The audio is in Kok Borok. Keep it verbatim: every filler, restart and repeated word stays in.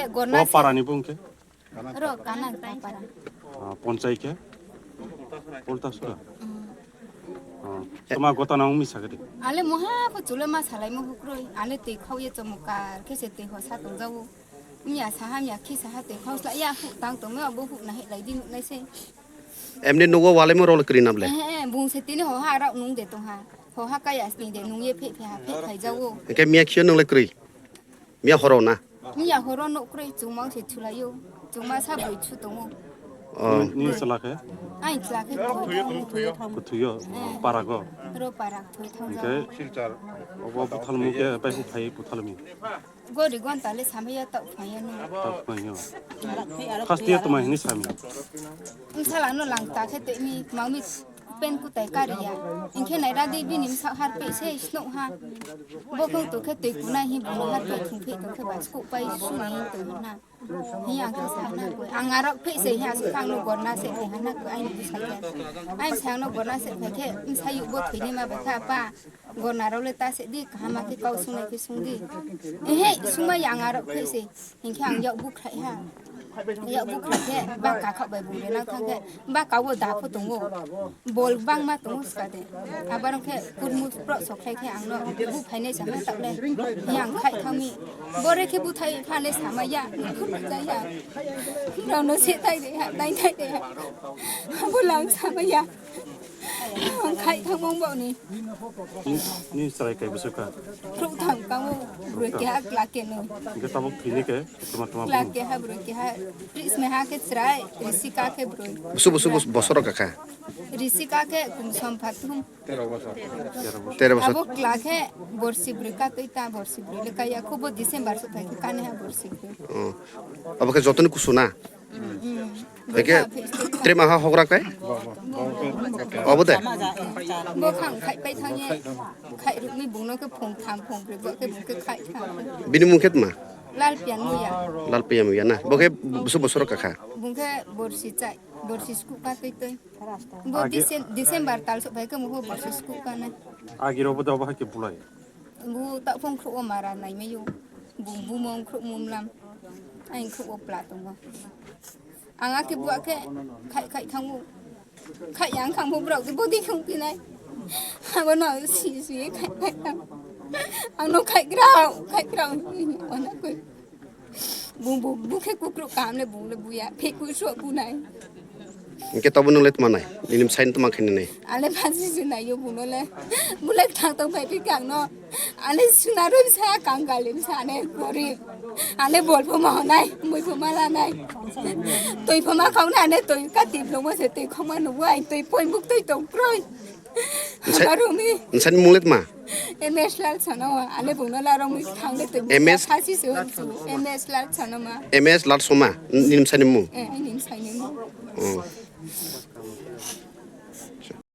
Gorna O se. Parani bung khe? Ro, Kanang ta para. Ah, ponchai khe? Ulta sura? Mm. Ah, toma gotana ungmi sagadi. Ale moha ko chule ma salai mo hukroi. Ale tei khau ye chomokar khe se tei ho sa tong jawo. Miya saha miya khi saha tei khau sla ya hu tang tong me abo hu na he lai di nai se. Emni nugo walai mo rol kri nam le. Eh, eh, bung se tini ho ha rao nung de tong ha. Ho ha kaya sni de nung ye phe phe ha phe khai jawo. Ke miya khio nung le kri. Miya horo na? Miya horo no kwrwi chwngma se chulaio. Chwngma sa bwrwi chu tongo. Oh. Ni, ni chwla khe? Ai chwla khe bwrwi thang. Kuthuyo, eh, parago? Ro parak thwi thang. Hingke Silchar. Obo buthalmu khe bai bu phai buthalmi. Gori gon tale samaya tak phaya no. Tak phaya. First year tuma hini sami. Wngsalano lang ta khe tei mi mami pen kutai kariya. Hingkhe naira di bini bwsak harpei se snok ha. Bokhong tokhe twi kunai hi bono harpei thungphi tokhe ba skuk pai suni twi hana. Hi ang khe sana koi. Ang arok phe se hi asuk ang no gorna se khe hana koi ai ni bwsak ya. Ai bwsak no gorna se khe khe bwsa yuk bo thwini ma ba kha pa. Gorna rok le ta se di kaham khe kau sungnai khe sung di. Ehe sungma yang arok phe se. Hinkhe ang yak bukhrai ha. Yak bukhrai khe ba kakhok bai bung rena thang khe ba kawo da pho tongo. Bol bangma tongo skade. Abar khe kurmu pro sokhrai khe ang no bu phainai sama tak le. Yang khai thangmi. Bore khe buthai phane sama ya. Khum ja ya. Rano se tai de ha, tai tai de ha. Abo lang sama ya. Ang khai thangmong bo ni. Ni, ni chwrai kai bwswk kha? Khrup thang kamo broi keha kla ke no. Hingke tabuk thwini ke tuma tuma Kla bung. Keha broi keha. Tris meha ke chwrai, risika ke broi. Busu, busu, busu, bosoro kakha. Risika ke kum som phathum. Tero bosor. Tero bosor. Abo kla ke borsi broi ka twi ta borsi broi le kaya khubo December so thai ke kane ha borsi broi. Oh. Abo ke jotoni kusuna. Hingke tre maha hogra kai? Obo de? Bo khang khai pai thangye, khai rukni bungno khe phung tham phung brwi bo khe bung khe khai thang. Bini mung khe tma? Lal pian muya. Lal pian muya na. Bo khe busu bosoro kakha. Bung khe borsi chai, borsi sku ka twi twi. Bo Agi- Dicem-, December tal sok bai khe mung khe borsi sku ka na. Agiro bo da bo hai khe bulai. Bu tak phung khruo mara nai mayo. Bung bumung khruo mumlam. Aing khruo pla tongo. Ang akhe buakhe khai khai thango. Khai yang khangbo borok de bodi khung pinai. Abo no si si khai khai thang. Ang no khai grao, khai grao. Ona koi. Bung bu bu khe kukru kam le bung le buya. Phe ku so bunai. Hingke tobo nung le tma nai? Nini bwsai no tma khe nini? Ale phansi se nai yo bung no le. Bung le thang tong phai phi kang no. Ale suna roi sa kang gali sa ne gorib. Ale bol pho ma honai, mui pho ma lanai. Toi pho ma khong na ne toi ka tip lo mo se toi khong ma no wai toi poi buk toi tong kroi. Nsai-, Abaroni. Nsani mung le tma? M S Lal Sanoma, ale bungno larong mi thang le twi. M S? Khasi se hon su, M S Lal Sanoma. M S Lal Soma, nini bwsani mung? Eh, ai nini bwsani mung. Oh.